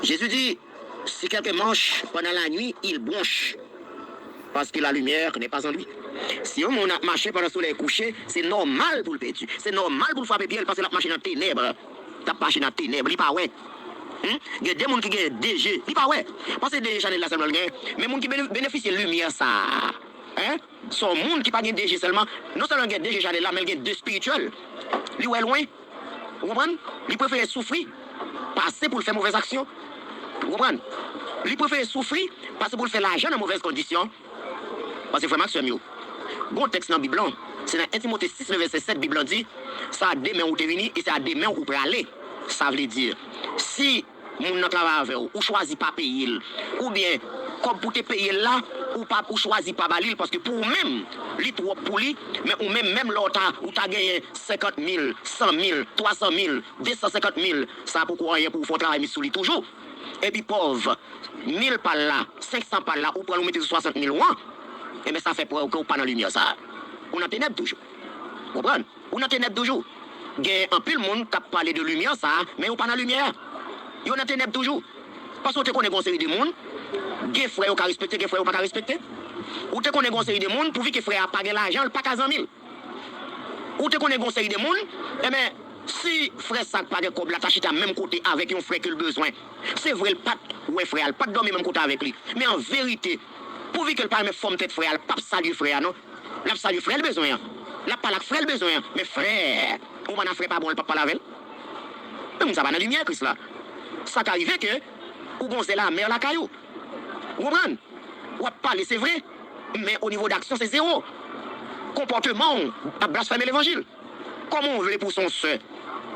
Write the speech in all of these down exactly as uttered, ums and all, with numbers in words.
Jésus dit, si quelqu'un marche pendant la nuit, il bronche, parce que la lumière n'est pas en lui. Si yon moun ap mache pandan solèy kouche, se nòmal pou l pèdi. Se nòmal pou l frape pye l paske l ap mache nan tenèb. L ap mache nan tenèb, li pa wè. Hmm? Gen de moun ki gen de je, li pa wè. Panse de je chanèl la sèlman l gen. Men moun ki bene- benefisye limyè sa a, hein? Se yon moun ki pa gen de je sèlman. Non sèlman l gen de je chanèl la, men l gen de espirityèl. Li wè lwen. Ou konprann? Li prefere soufri pase pou l fè movèz aksyon. Ou konprann? Li prefere soufri pase pou l fè lajan nan movèz kondisyon. Paske frè m ak sè m yo, gon tèks nan Bib lan, se nan en Timote sis, le vèsè sèt, Bib lan di, se a de men w te vini e se a de men w ou prale. Sa vle di, si moun nan travay avè w, ou chwazi pa peye l, oubyen kòb pou te peye l la, ou pa, ou chwazi pa ba li l, paske pou ou menm, li twòp pou li, men ou menm, menm lè w ta, ou ta genyen senkant mil, san mil, twa san mil, de san senkant mil, sa poko anyen pou ou fè yon travay mis sou li toujou. Epi pòv, mil pa l la, senk san pa l la, ou pran l ou mete sou swasant mil ou an, enben sa fè prèv ke ou pa nan limyè sa a. Ou nan tenèb toujou. Konprann? Ou nan tenèb toujou. Gen anpil moun k ap pale de limyè sa a, men yo pa nan limyè a. Yo nan tenèb toujou. Paske ou te konnen gen yon seri de moun, gen frè yo ka respekte, gen frè yo pa ka respekte. Ou te konnen gen yon seri de moun, pouvi ke frè a pa gen lajan, l pa ka zanmi l. Ou te konnen gen yon seri de moun, enben, si frè sa k pa gen kòb la ta chita menm kote avèk yon frè ke l bezwen, se vre l pa t wè frè a, l pa t dòmi menm kote avèk li. Men an verite, pouvi ke l pa renmen fòm tèt frè a, l p ap salye frè a non. L ap salye frè l bezwen an. L ap pale ak frè l bezwen an. Men frè, ou bann a frè pa bon, l p ap pale avè l. Men moun sa pa nan limyè Kris la. Sa ka rive ke ou gon zèl amè lakay ou. Ou konprann? W ap pale, se vre, men o nivo daksyon, se zewo. Konpòteman w ap blasfeme levanjil. Kòman w vle pou w se yon sè?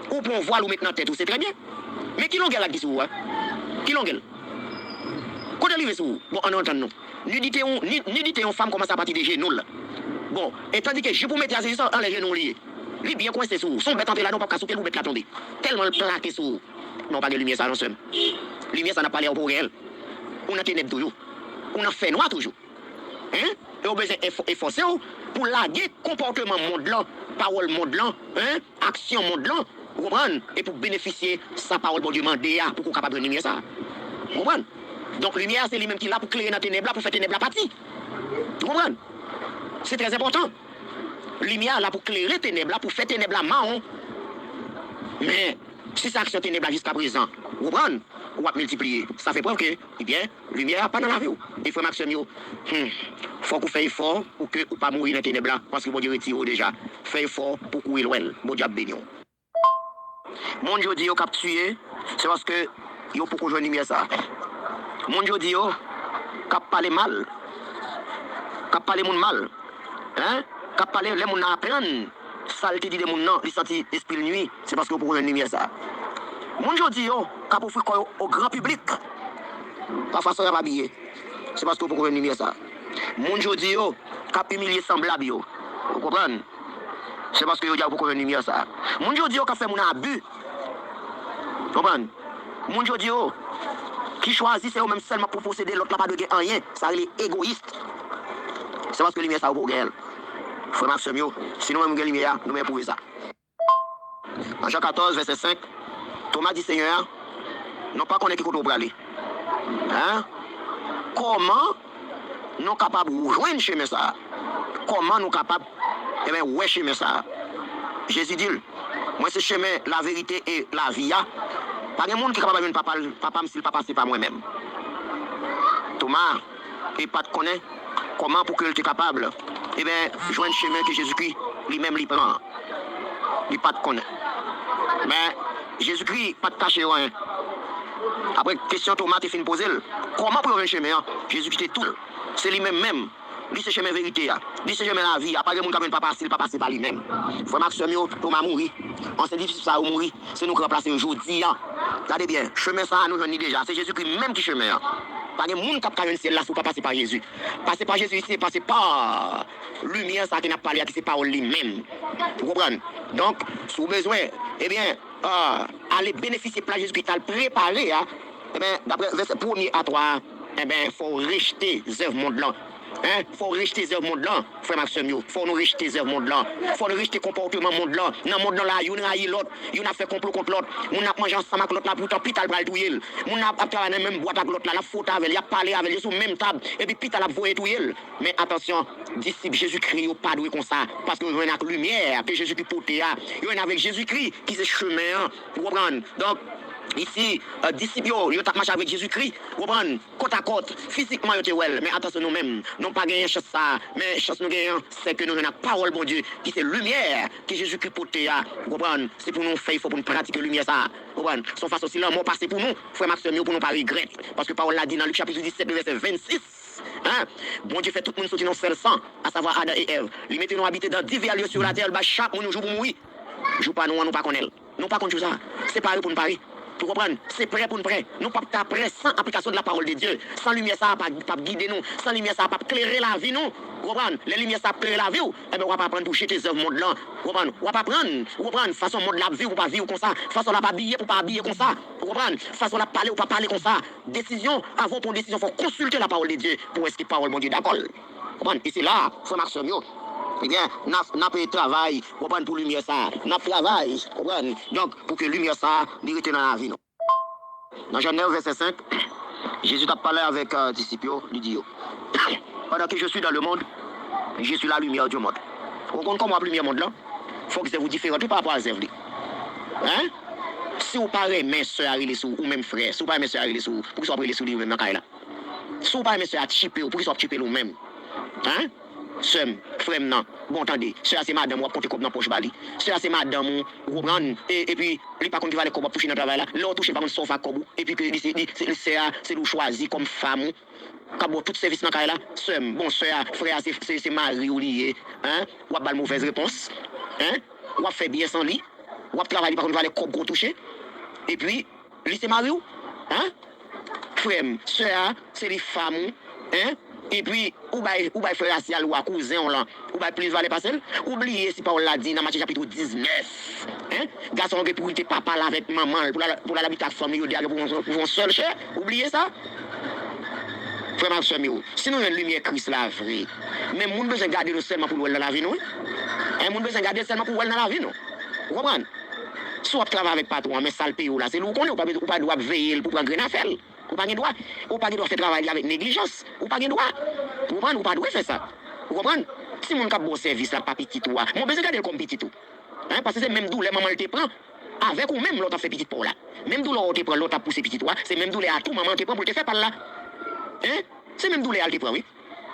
Ou pran yon vwal ou met nan tèt ou, se trè byen. Men ki longè rad ki sou ou a? Ki longè l? Kote l rive sou ou? Bon, ann antann nou. Nidite yon, ni- nidite yon fanm kòmanse apati de jenou l. Bon, e tandike jip ou mete a se jis anlè jenou w li ye. Li byen kwense sou ou. Se yon bèt antre ladan, ou p ap ka souke l pou bèt la tonbe. Tèlman l plake sou ou. Non, pa gen limyè sa non, sè m. Limyè sa n ap pale a, ou poko genyen l. Ou nan tenèb toujou. Ou nan fènwa toujou. Hein? E ou bezwen enfò- efòse w pou lage konpòteman mond lan, pawòl mond lan, hein? Aksyon mond lan, ou konprann? E pou benefisye sa pawòl Bondye mande a, pou ke w kapab jwenn limyè sa a. Ou konprann? Donk, limyè a se li menm ki la pou klere nan tenèb la, pou fè tenèb la pati. Ou konprann? Se trè enpòtan. Limyè a la pou klere tenèb la, pou fè tenèb la mawon. Men, si se aksyon tenèb la jiskaprezan, ou konprann, w ap miltipliye. Sa fè prèv ke, ebyen, limyè a pa nan lavi w. E frè m ak sè m yo, hmm, fòk ou fè efò pou ke ou pa mouri nan tenèb la, paske Bondye retire w deja. Fè efò pou kouri lwen l. Bondye ap beni w. Moun jodi yo k ap tiye, se paske yo poko jwenn limyè sa a. Moun jodi yo k ap pale mal, k ap pale moun mal, hein, k ap pale lè moun nan aprann sa l te di de moun nan, li santi espri l nui, se paske yo poko jwenn limyè sa a. Moun jodi yo k ap ofri kò yo o gran piblik, pafwa san y ap abiye, se paske yo poko jwenn limyè sa a. Moun jodi yo k ap imilye sanblab yo, ou konprann? Se paske yo di a yo poko jwenn limyè sa a. Moun jodi yo k ap fè moun abi. Konprann? Moun jodi yo ki chwazi se yo menm sèlman pou posede, lòt la pa dwe gen anyen. Sa rele egoyis. Se paske limyè sa a yo poko genyen l. Frè m ak sè m yo, si nou menm nou gen limyè a, nou menm pwouve sa. Nan Jan katòz, vèsè senk, Toma di Senyè a, nou pa konnen ki kote w prale. Hein? Kòman nou kapab jwenn chemen sa a? Kòman nou kapab, ebyen, wè chemen sa a? Jezi di l, mwen se chemen, laverite e lavi a. Pa gen moun ki kapab al jwenn papa, papa m si l pa pase pa mwen menm. Toma, e pa t konnen kòman pou ke l te kapab, ebyen, jwenn chemen ke Jezikri li menm li pran an. Li pa t konnen. Men, Jezikri pa t kache yo anyen. Apre kesyon Toma te fin poze l, kòman pou yo jwenn chemen an? Jezikri te di l, se li menm menm. Li se chemen verite a. Li se chemen lavi a. Pa gen moun k ap jwenn papa si l pa pase pa li menm. Frè m ak sè m yo, Toma mouri. Ansyen disip sa yo mouri. Se nou k ranplase yo jodi a. Gade byen, chemen sa a nou jwenn li deja. Se Jezikri menm ki chemen an. Pa gen moun k ap ka jwenn syèl la si w pa pase pa Jezi. Pase pa Jezi, se pase pa limyè sa a ke n ap pale a, ki se pawòl li menm. Ou konprann? Donk, si w bezwen, ebyen, ah, ale benefisye plas Jezikri t al prepare a, ebyen, dapre vèsè premye a twa a, ebyen, fò w rejte zèv mond lan. Hein? Fò w rejte zèv mond lan, frè m ak sè m yo. Fò nou rejte zèv mond lan. Fò nou rejte konpòteman mond lan. Nan mond lan la, youn rayi lòt, youn ap fè konplo kont lòt. Moun nan ap manje ansanm ak lòt la, poutan pita l pral touye l. Moun nan ap, ap travay nan menm bwat ak lòt la, l ap fwote avè l, y ap pale avè l, yo sou menm tab, epi pita l ap voye touye l. Men atansyon, disip Jezikri yo pa dwe konsa, paske yo jwenn ak limyè ke Jezikri pote a. Yo jwenn avèk Jezikri ki se chemen an. Ou konprann? Donk, isi, euh, disip yo, yo t ap mache avèk Jezikri. Ou konprann? Kòtakòt, fizikman yo te wè l, men atansyon nou menm, nou pa genyen chans sa a. Men chans nou genyen an, se ke nou jwenn ak pawòl Bondye, ki se limyè ke Jezikri pote a. Ou konprann? Se pou nou fè efò pou nou pratike limyè sa a. Ou konprann? Se yon fason si lanmò pase pou nou, frè m ak sè m yo, pou nou pa regrèt. Paske pawòl la di nan Lik chapit disèt, vèsè vennsis, hein? Bondye fè tout moun soti nan yon sèl san, asavwa Adan e Èv. Li mete nou abite dan divès lye sou latè, l bay chak moun yon jou pou mouri. Jou pa nou an, nou pa konnen l. Nou pa konn jou sa a. Se pare pou n pare. Ou konprann? Se prè pou n prè. Nou p ap ka prè san aplikasyon de la parole de Dieu. San limyè sa a pa, p ap gide nou. San limyè sa a p ap klere lavi nou. Ou konprann? Lè limyè sa a ap klere lavi w, enben, w ap aprann pou w jete zèv mond lan. Ou konprann? W ap aprann, ou konprann, fason mond la ap viv, pou w pa viv konsa. Fason l ap abiye, pou w pa abiye konsa. Ou konprann? Fason l ap pale, ou pa pale konsa. Desizyon, avan w pran yon desizyon, fò w konsilte la parole de Dieu pou wè èske pawòl Bondye dakò l. Konprann? E se la, frè m ak sè m yo, ebyen, n ap, n ap travay, konprann, pou limyè sa a. N ap travay, konprann, donk, pou ke limyè sa a, li rete nan lavi nou. Nan Jòn nèf, vèsè senk, Jezi t ap pale avèk, euh, disip yo, li di yo, Pendant que je suis dans le monde, je suis la lumière du monde. Ou konn kòman w ap limyè mond lan? Fòk zèv ou diferan tou pa rapò a zèv li. Hein? Si w pa renmen sè a rele sou ou, ou menm frè, si w pa renmen sè a rele sou ou, poukisa w ap rele sou li ou menm nan kay la? Si w pa renmen sè a tchipe w, poukisa w ap tchipe l ou menm? Hein? Sè m, frè m nan, bon tande, sè a se madanm ou, w ap konte kòb nan pòch ba li. Sè a se madanm ou, ou konprann? E, epi, li pa konn ki valè kòb w ap touche nan travay la. Lè w touche, l pa konn sa w fè ak kòb ou. Epi ke li se, li, se, sè a, se li w chwazi kòm fanm ou, k ap ba w tout sèvis nan kay la. Sè m, bon, sè a, frè a, se, se, se mari w li ye. Hein? W ap ba l movèz repons. Hein? W ap fè byen san li. W ap travay, li pa konn valè kòb ke w touche. Epi, li se mari w? Hein? Frè m, sè a, se li fanm ou, hein? Epi, ou bay, ou bay frè rasyal ou a, kouzen w lan, ou bay plis valè pase l? Ou bliye si pawòl la di nan Matye chapit diznèf, hein? Gason an gen pou kite papa l avèk manman l, pou l al, pou l al abite ak fanm li, yo de a gen pou fè yon, pou fè yon sèl chè? Ou bliye sa? Frè m ak sè m yo, si nou jwenn limyè Kris la vre, men moun bezwen gade nou sèlman pou l wè l nan lavi nou, wi. Hein, moun bezwen gade l sèlman pou l wè l nan lavi nou. Ou konprann? Si w ap travay avèk patwon an, men sa l peye w la, se li w konnen, ou pa, ou pa dwe ap veye l pou pran grenn afè l. Ou pa gen dwa. Ou pa gen dwa fè travay li avèk neglijans. Ou pa gen dwa. Ou konprann? Ou pa dwe fè sa. Ou konprann? Timoun k ap ba w sèvis la pa pitit ou a. Men w bezwen gade l kòm pitit ou. Hein? Paske se menm doulè manman l te pran avèk ou menm lè w t ap fè pitit pa w la. Menm doulè w te pran lè w t ap pouse pitit ou a, se menm doulè a tou manman an te pran pou l te fè pa l la. Hein? Se menm doulè a l te pran, wi.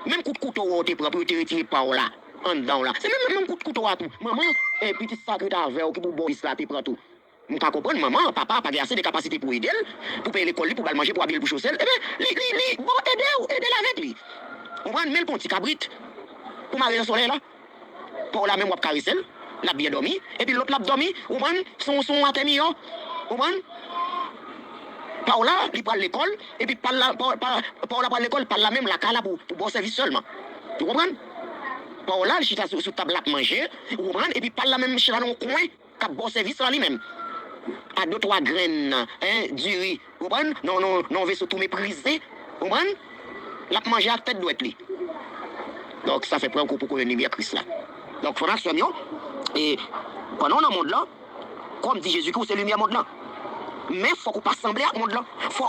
Menm kout kouto w te pran pou yo te retire pa w la anndan w la. Se menm, menm kout kouto a tou. Manman, e pitit sa ki rete avè w, ki pou ba w sèvis la, te pran tou. M ka konprann manman, papa pa gen ase de kapasite pou ede l, pou peye lekòl li, pou ba l manje, pou abiye l, pou chose l. Ebyen, li, li, li, bon, ede w, ede l avèk li. Konprann? Men l pran yon ti kabrit pou mare nan solèy la. Pa w la menm w ap karese l, l ap byen dòmi, epi lòt la ap dòmi, ou konprann? Se yon, se yon atè miyò, ou konprann? Pa w la, li pral lekòl, epi pa l la, pa, pa, pa w la pral lekòl, pa l la menm lakay la pou, pou ba w sèvis sèlman. Ou konprann? Pa w la, li chita sou, sou tab la ap manje, ou konprann? Epi pa l la menm chita nan yon kwen k ap ba w sèvis la li menm. A de twa grenn, hein, diri, ou konprann? Nan, nan, nan yon veso tou meprize, ou konprann? L ap manje ak tèt dwèt li. Donk, sa fè pran kou pou konnen limyè Kris la. Donk, frè m ak sè m yo, e pandan w nan mond lan, kòm di Jezi ki ou se limyè mond lan. Men fòk ou pa sanble ak mond lan. Fòk